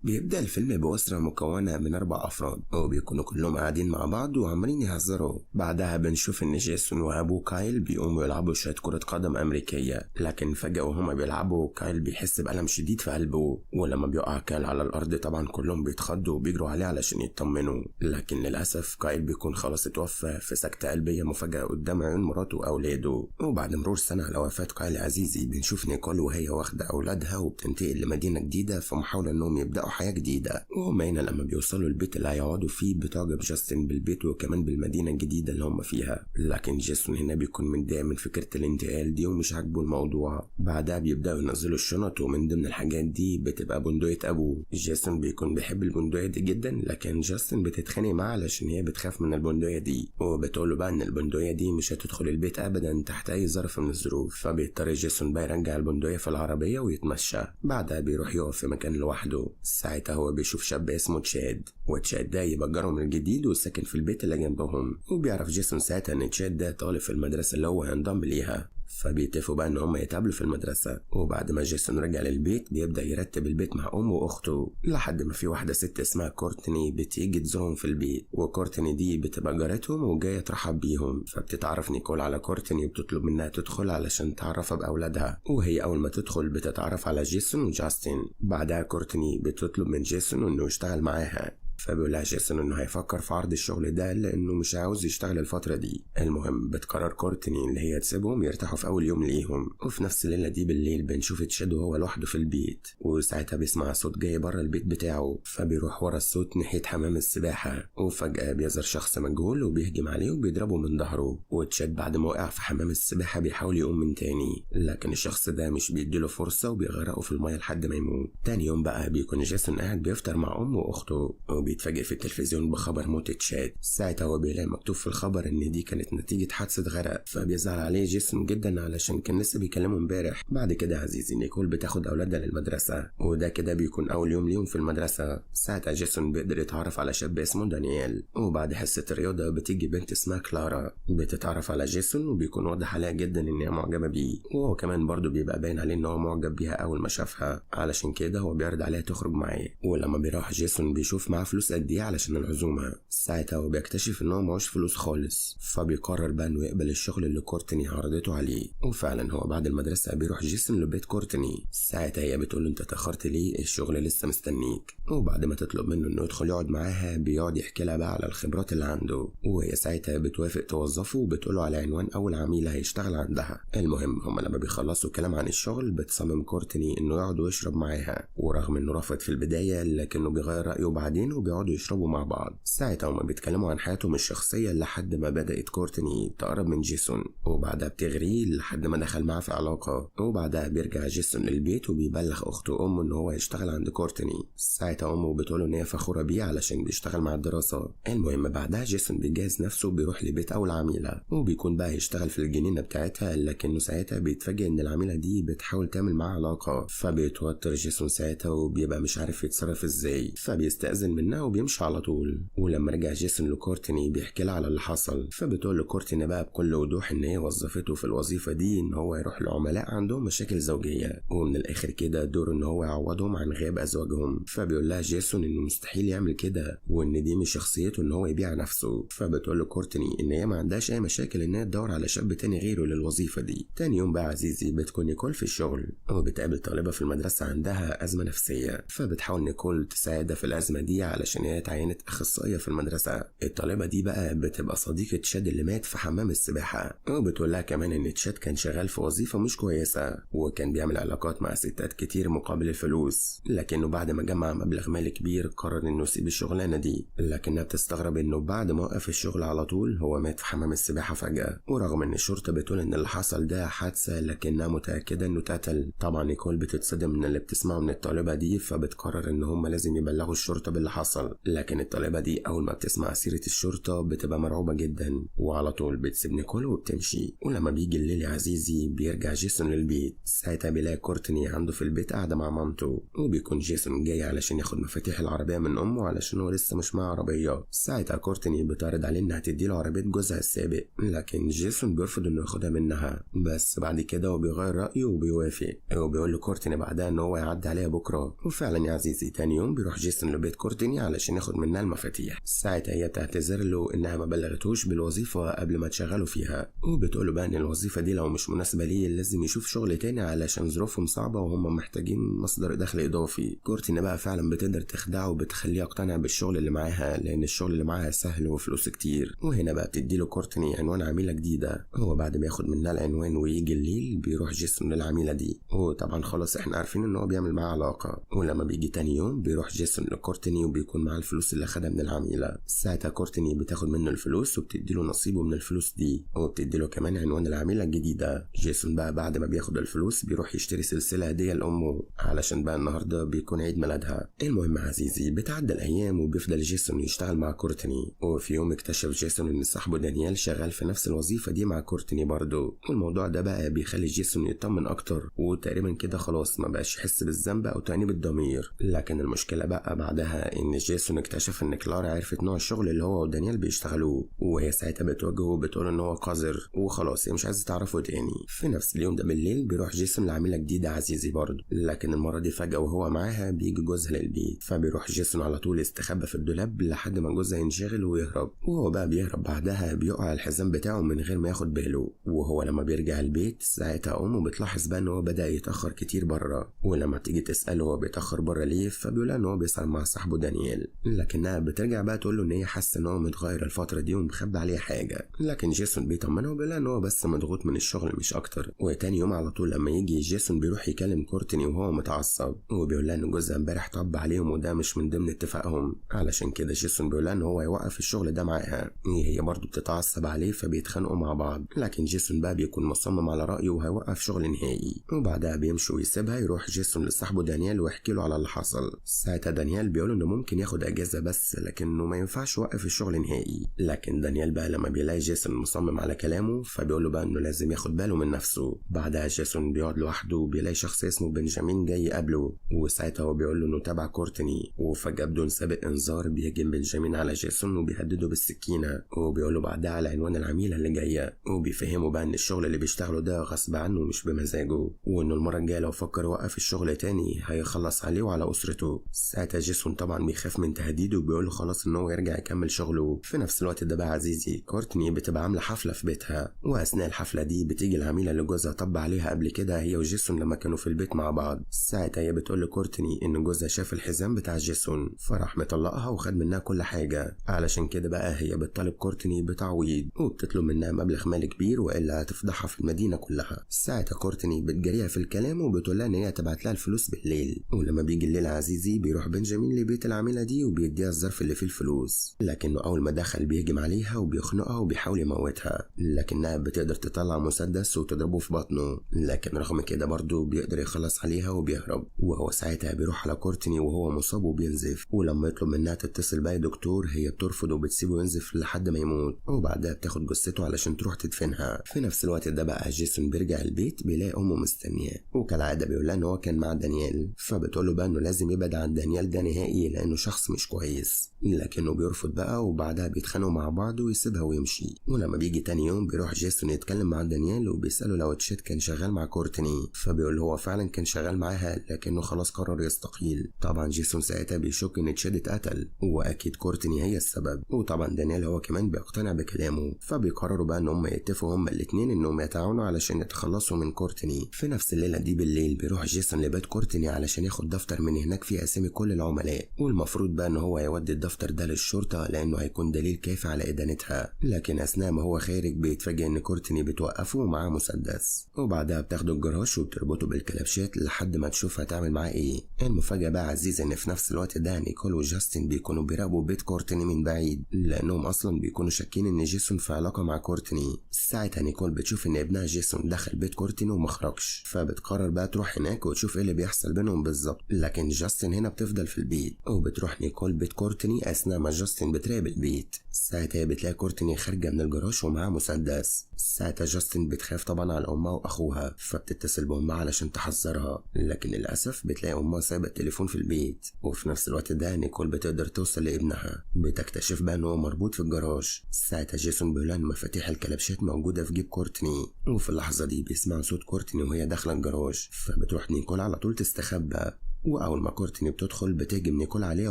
بيبدأ الفيلم بأسرة مكونة من 4 أفراد، وبيكونوا كلهم قاعدين مع بعض وعمالين يهزروا. بعدها بنشوف إن جيسون وأبوه كايل بيقوموا يلعبوا شوية كرة قدم أمريكية، لكن فجأة وهما بيلعبوا كايل بيحس بألم شديد في قلبه، ولما بيقع كايل على الأرض طبعا كلهم بيتخضوا وبيجروا عليه علشان يطمنوا، لكن للأسف كايل بيكون خلاص اتوفى في سكتة قلبية مفاجأة قدام عيون مراته وأولاده. وبعد مرور سنة على وفاة كايل عزيزي بنشوف نيكول وهي واخدة أولادها وبتنتقل لمدينة جديدة في محاولة إنهم يبدأوا حياة جديدة. وهم هنا لما بيوصلوا البيت اللي هيقعدوا فيه بتعجب جاستن بالبيت وكمان بالمدينة الجديدة اللي هم فيها، لكن جيسون هنا بيكون متضايق من فكرة الانتقال دي ومش عاجبه الموضوع. بعدها بيبدأوا ينزلوا الشنط، ومن ضمن الحاجات دي بتبقى بندقية أبوه. جيسون بيكون بيحب البندقية دي جدا، لكن جاستن بتتخانق معاه علشان هي بتخاف من البندقية دي، وبتقوله بقى إن البندقية دي مش هتدخل البيت أبدا تحت أي ظرف من الظروف. فبيضطر جيسون بقى يرجع البندقية في العربية ويتمشى. بعدها بيروح يقف في مكان لوحده. ساعتها هو بيشوف شاب اسمه تشاد، وتشاد ده يبقى جارهم الجديد وساكن في البيت اللي جنبهم. وبيعرف جيسون ساعتها ان تشاد ده طالب في المدرسة اللي هو هينضم ليها، فبيتفقوا بقى ان هم يتقابلوا في المدرسة. وبعد ما جيسون رجع للبيت بيبدأ يرتب البيت مع امه واخته، لحد ما في واحدة ست اسمها كورتني بتيجي تزورهم في البيت، وكورتني دي بتبقى جارتهم وجاية ترحب بيهم. فبتتعرف نيكول على كورتني وبتطلب منها تدخل علشان تعرفها بأولادها، وهي اول ما تدخل بتتعرف على جيسون وجاستن. بعدها كورتني بتطلب من جيسون انه يشتغل معاها، فبيقول لها جيسون انه هيفكر في عرض الشغل ده لانه مش عاوز يشتغل الفترة دي. المهم بتقرر كورتني اللي هي تسيبهم يرتاحوا في اول يوم ليهم. وفي نفس الليلة دي بالليل بنشوف تشاد وهو لوحده في البيت، وساعتها بيسمع صوت جاي بره البيت بتاعه، فبيروح ورا الصوت ناحية حمام السباحة، وفجأة بيظهر شخص مجهول وبيهجم عليه وبيضربه من ظهره. وتشاد بعد ما وقع في حمام السباحة بيحاول يقوم من تاني، لكن الشخص ده مش بيديله فرصة وبيغرقه في المية لحد ما يموت. تاني يوم بقى بيكون جيسون قاعد بيفطر مع امه واخته، وبيتفاجئ في التلفزيون بخبر موت تشاد. ساعتها هو بيلاقي مكتوب في الخبر ان دي كانت نتيجة حادثة غرق، فبيزعل عليه جيسون جدا علشان كان لسه بيكلمه امبارح. بعد كده عزيزي نيكول بتاخد اولادها للمدرسة، وده كده بيكون اول يوم ليهم في المدرسة. ساعتها جيسون بيقدر يتعرف على شاب اسمه دانيال، وبعد حصة الرياضة بتيجي بنت اسمها كلارا بتتعرف على جيسون، وبيكون واضح عليها جدا ان هي معجبة بيه، وهو كمان برضه بيبقى باين عليه ان هو معجب بيها اول ما شافها، علشان كده هو بيعرض عليها تخرج معاه. ولما بيروح جيسون بيشوف معاه فلوس قد ايه علشان العزومة، ساعتها هو بيكتشف ان هو معهوش فلوس خالص، فبيقرر بقى انه يقبل الشغل اللي كورتني عرضته عليه. وفعلا هو بعد المدرسة بيروح جيسون لبيت كورتني. ساعتها هي بتقول له انت اتاخرت ليه، الشغل لسه مستنيك. وبعد ما تطلب منه انه يدخل يقعد معاها بيقعد يحكي لها بقى على الخبرات اللي عنده، وهي ساعتها بتوافق توظفه وبتقوله على عنوان اول عميله هيشتغل عندها. المهم هما لما بيخلصوا كلام عن الشغل بتصمم كورتني انه يقعد ويشرب معاها، ورغم انه رفض في البداية لكنه بيغير رايه بعدين وبيقعدوا يشربوا مع بعض. ساعتها هما بيتكلموا عن حياتهم الشخصية لحد ما بدأت كورتني تقرب من جيسون، وبعدها بتغريه لحد ما دخل معاه في علاقة. وبعدها بيرجع جيسون للبيت وبيبلغ أخته وأمه إن هو يشتغل عند كورتني. ساعتها أمه بتقوله إن هي فخورة بيه علشان بيشتغل مع الدراسة. المهم بعدها جيسون بيجهز نفسه وبيروح لبيت أول عميلة، وبيكون بقى يشتغل في الجنينة بتاعتها، لكنه ساعتها بيتفاجئ إن العميلة دي بتحاول تعمل معاه علاقة، فبيتوتر جيسون ساعتها وبيبقى مش عارف يتصرف إزاي، فبيستأذن منها وبيمشي على طول. ولما رجع جيسون لكورتني بيحكي لها على اللي حصل، فبتقول لكورتني بقى بكل وضوح ان هي وظفته في الوظيفة دي ان هو يروح لعملاء عندهم مشاكل زوجيه، ومن الاخر كده دوره ان هو يعوضهم عن غياب ازواجهم. فبيقول لها جيسون انه مستحيل يعمل كده وان دي مش شخصيته ان هو يبيع نفسه. فبتقول لكورتني ان هي ما عندهاش اي مشاكل ان هي تدور على شاب تاني غيره للوظيفة دي. تاني يوم بقى عزيزي بتكون نيكول في الشغل، وبتقابل طالبه في المدرسة عندها ازمة نفسية، فبتحاول نيكول تساعدها في الازمة دي علشان هي اتعينت اخصائية في المدرسة. الطالبة دي بقى بتبقى صديقه تشاد اللي مات في حمام السباحة، وبتقول لها كمان ان تشاد كان شغال في وظيفة مش كويسة وكان بيعمل علاقات مع ستات كتير مقابل الفلوس، لكنه بعد ما جمع مبلغ مالي كبير قرر انه يسيب الشغلانة دي. لكنها بتستغرب انه بعد ما وقف الشغل على طول هو مات في حمام السباحة فجاة، ورغم ان الشرطة بتقول ان اللي حصل ده حادثه لكنها متاكدة انه اتقتل. طبعا نيكول بتتصدم من اللي بتسمعه من الطالبة دي، فبتقرر ان هم لازم يبلغوا الشرطة باللي حصل. حصل. لكن الطالبة دي اول ما بتسمع سيره الشرطة بتبقى مرعوبه جدا، وعلى طول بتسيب نيكول وبتمشي. ولما بيجي الليل يا عزيزي بيرجع جيسون للبيت. ساعتها بيلاقي كورتني عنده في البيت قاعدة مع مامته، وبيكون جيسون جاي علشان ياخد مفاتيح العربية من امه علشان هو لسه مش معاه عربية. ساعتها كورتني بتعرض عليه انها تديله عربية جوزها السابق، لكن جيسون بيرفض انه ياخدها منها. بس بعد كده هو بيغير رايه وبيوافق، وبيقول لكورتني بعدها ان هو يعدي عليها بكره. وفعلا يا عزيزي تاني يوم بيروح جيسون لبيت كورتني علشان ياخد منها المفاتيح. ساعتها هي بتعتذر له انها ما بلغتهوش بالوظيفة قبل ما تشغله فيها، وبتقول له بقى ان الوظيفة دي لو مش مناسبة ليه لازم يشوف شغل تاني علشان ظروفهم صعبة وهم محتاجين مصدر دخل اضافي. كورتني بقى فعلا بتقدر تخدعه وبتخليه يقتنع بالشغل اللي معاها، لان الشغل اللي معاها سهل وفلوس كتير. وهنا بقى بتديله كورتني عنوان عميله جديدة. هو بعد ما ياخد منها العنوان ويجي الليل بيروح جيسون للعميله دي، وطبعا خلاص احنا عارفين ان هو بيعمل معاها علاقة. ولما بيجي تاني يوم بيروح جيسون لكورتني وبيكون معاه الفلوس اللي خدها من العميله. ساعتها كورتني بتاخد منه الفلوس وبتديله نصيبه من الفلوس دي، وبتديله كمان عنوان العميله الجديدة. جيسون بقى بعد ما بياخد الفلوس بيروح يشتري سلسلة هديه لامه علشان بقى النهارده بيكون عيد ميلادها. المهم عزيزي بتعدي الايام وبيفضل جيسون يشتغل مع كورتني. وفي يوم اكتشف جيسون ان صاحبه دانيال شغال في نفس الوظيفة دي مع كورتني برضه، والموضوع ده بقى بيخلي جيسون يطمن اكتر، وتقريبا كده خلاص ما بقاش يحس بالذنب او تأنيب الضمير. لكن المشكلة بقى بعدها ان جيسون اكتشف ان كلارا عرفت نوع الشغل اللي هو ودانيال بيشتغلوه، وهي ساعتها بتواجهه وبتقول ان هو قذر وخلاص هي مش عايزه تعرفه تاني. في نفس اليوم ده بالليل بيروح جيسون لعميله جديدة عزيزي برضه، لكن المرة دي فجاة وهو معاها بيجي جوزها للبيت، فبيروح جيسون على طول يستخبى في الدولاب لحد ما جوزها ينشغل ويهرب. وهو بقى بيهرب بعدها بيقع الحزام بتاعه من غير ما ياخد باله. وهو لما بيرجع البيت ساعتها امه بتلاحظ بقى ان هو بدا يتاخر كتير بره، ولما تيجي تساله هو بيتاخر بره ليه فبيقول ان هو بيسهر مع صاحبه دانيال. لكنها بترجع بقى تقول له ان هي حاسه ان هو متغير الفترة دي ومخبي عليه حاجة، لكن جيسون بيطمنها وبيقول ان هو بس مضغوط من الشغل مش اكتر. وتاني يوم على طول لما يجي جيسون بيروح يكلم كورتني وهو متعصب، وبيقول لها ان جوزها امبارح طب عليهم وده مش من ضمن اتفاقهم، علشان كده جيسون بيقول لها ان هو يوقف الشغل ده معاها. هي برضه بتتعصب عليه فبيتخانقوا مع بعض، لكن جيسون بقى بيكون مصمم على رايه وهيوقف شغل نهائي. وبعدها بيمشي ويسيبها، يروح جيسون لصاحبه دانيال ويحكي له على اللي حصل. ساعتها دانيال بيقول انه ممكن ياخد اجازه بس لكنه ما ينفعش يوقف الشغل نهائي. لكن دانيال بقى لما بيلاقي جيسون مصمم على كلامه فبيقول له بقى انه لازم ياخد باله من نفسه. بعدها جيسون بيقعد لوحده وبيلاقي شخص اسمه بنجامين جاي يقابله، وساعتها هو بيقول له انه تبع كورتني. وفجأة بدون سابق انذار بيهجم بنجامين على جيسون وبيهدده بالسكينة، وبيقول له بعدها على عنوان العميله اللي جاية، وبيفهمه بقى ان الشغل اللي بيشتغله ده غصب عنه مش بمزاجه، وانه المرة الجاية لو فكر يوقف الشغل تاني هيخلص عليه وعلى اسرته. ساعتها جيسون طبعا بيخاف من تهديده وبيقول له خلاص ان هو يرجع يكمل شغله. في نفس الوقت ده بقى عزيزي كورتني بتبقى عامله حفلة في بيتها، واثناء الحفلة دي بتيجي العميله اللي جوزها طب عليها قبل كده هي وجيسون لما كانوا في البيت مع بعض. ساعتها هي بتقول لكورتني ان جوزها شاف الحزام بتاع جيسون فراح مطلقها وخد منها كل حاجة، علشان كده بقى هي بتطالب كورتني بتعويض وبتطلب منها مبلغ مالي كبير والا هتفضحها في المدينة كلها. ساعتها كورتني بتجريها في الكلام وبتقول لها ان هي تبعت لها الفلوس بالليل. ولما بيجي الليل عزيزي بيروح بنجامين لبيت العميله دي وبيديها الظرف اللي فيه الفلوس، لكنه اول ما دخل بيهجم عليها وبيخنقها وبيحاول يموتها، لكنها بتقدر تطلع مسدس وتضربه في بطنه، لكن رغم كده برضه بيقدر يخلص عليها وبيهرب. وهو ساعتها بيروح على كورتني وهو مصاب وبينزف، ولما يطلب منها تتصل بأي دكتور هي بترفض وبتسيبه ينزف لحد ما يموت، وبعدها بتاخد جثته علشان تروح تدفنها. في نفس الوقت ده بقى جيسون بيرجع البيت بيلاقي امه مستنياه، وكالعادة بيقول لها ان هو كان مع دانيال، فبتقول له بقى انه لازم يبعد عن دانيال ده نهائي لانه شخص مش كويس، لكنه بيرفض بقى. وبعدها بيتخانقوا مع بعض ويسيبها ويمشي. ولما بيجي تاني يوم بيروح جيسون يتكلم مع دانيال وبيساله لو تشيت كان شغال مع كورتني، فبيقول هو فعلا كان شغال معاها لكنه خلاص قرر يستقيل. طبعا جيسون ساعتها بيشك ان تشيت اتقتل واكيد كورتني هي السبب، وطبعا دانيال هو كمان بيقتنع بكلامه، فبيقرروا بقى ان هم يتفقوا هم الاثنين انهم يتعاونوا علشان يتخلصوا من كورتني. في نفس الليلة دي بالليل بيروح جيسون لبيت كورتني علشان ياخد دفتر من هناك فيه اسامي كل العملاء، والمفروض بقى ان هو يودي الدفتر ده للشرطة لانه هيكون دليل كافي على ادانتها. لكن اثناء ما هو خارج بيتفاجئ ان كورتني بتوقفه ومعاه مسدس، وبعدها بتاخده الجراج وبتربطه بالكلبشات لحد ما تشوف هتعمل معاه ايه. المفاجاة بقى عزيز ان في نفس الوقت ده نيكول وجاستن بيكونوا بيراقبوا بيت كورتني من بعيد، لانهم اصلا بيكونوا شاكين ان جيسون في علاقة مع كورتني. ساعتها نيكول بتشوف ان ابنها جيسون دخل بيت كورتني ومخرجش، فبتقرر بقى تروح هناك وتشوف ايه اللي بيحصل بينهم بالظبط. لكن جاستن هنا بتفضل في البيت، وبتروح بتروح نيكول بيت كورتني أثناء ما جاستن بتراقب البيت. ساعتها بتلاقي كورتني خارجة من الجراج ومعاها مسدس. ساعتها جاستن بتخاف طبعا على أمها وأخوها، فبتتصل بأمها علشان تحذرها، لكن للأسف بتلاقي أمها سايبة التليفون في البيت. وفي نفس الوقت ده نيكول بتقدر توصل لابنها، بتكتشف بقى إن هو مربوط في الجراج. ساعتها جيسون بيقول إن مفاتيح الكلبشات موجودة في جيب كورتني، وفي اللحظة دي بيسمع صوت كورتني وهي داخلة الجراج، فبتروح نيكول على طول تستخبى. وأول ما كورتني بتدخل بتهجم نيكول عليها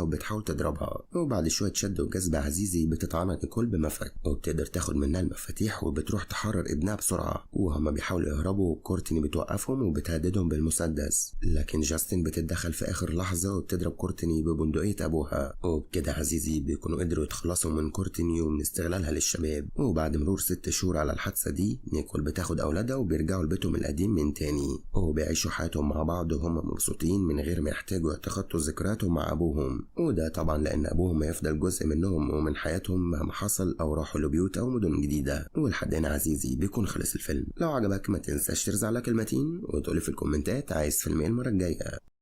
وبتحاول تضربها، وبعد شوية شد وجذب عزيزي بتطعنها نيكول بمفك، وبتقدر تاخد منها المفاتيح وبتروح تحرر ابنها بسرعة. وهما بيحاولوا يهربوا كورتني بتوقفهم وبتهددهم بالمسدس، لكن جاستن بتتدخل في آخر لحظة وبتضرب كورتني ببندقية أبوها. وبكده عزيزي بيكونوا قدروا يتخلصوا من كورتني ومن استغلالها للشباب. وبعد مرور 6 شهور على الحادثة دي نيكول بتاخد أولادها وبيرجعوا لبيتهم القديم من تاني، وبيعيشوا حياتهم مع بعض وهم مبسوطين من غير ما يحتاجوا يتخطوا ذكرياتهم مع أبوهم. وده طبعا لأن أبوهم هيفضل جزء منهم ومن حياتهم مهما حصل أو راحوا لبيوت أو مدن جديدة. ولحد هنا عزيزي بيكون خلص الفيلم. لو عجبك ما تنساش ترزع like المتين وتقولي في الكومنتات عايز فيلم ايه المرة الجاية.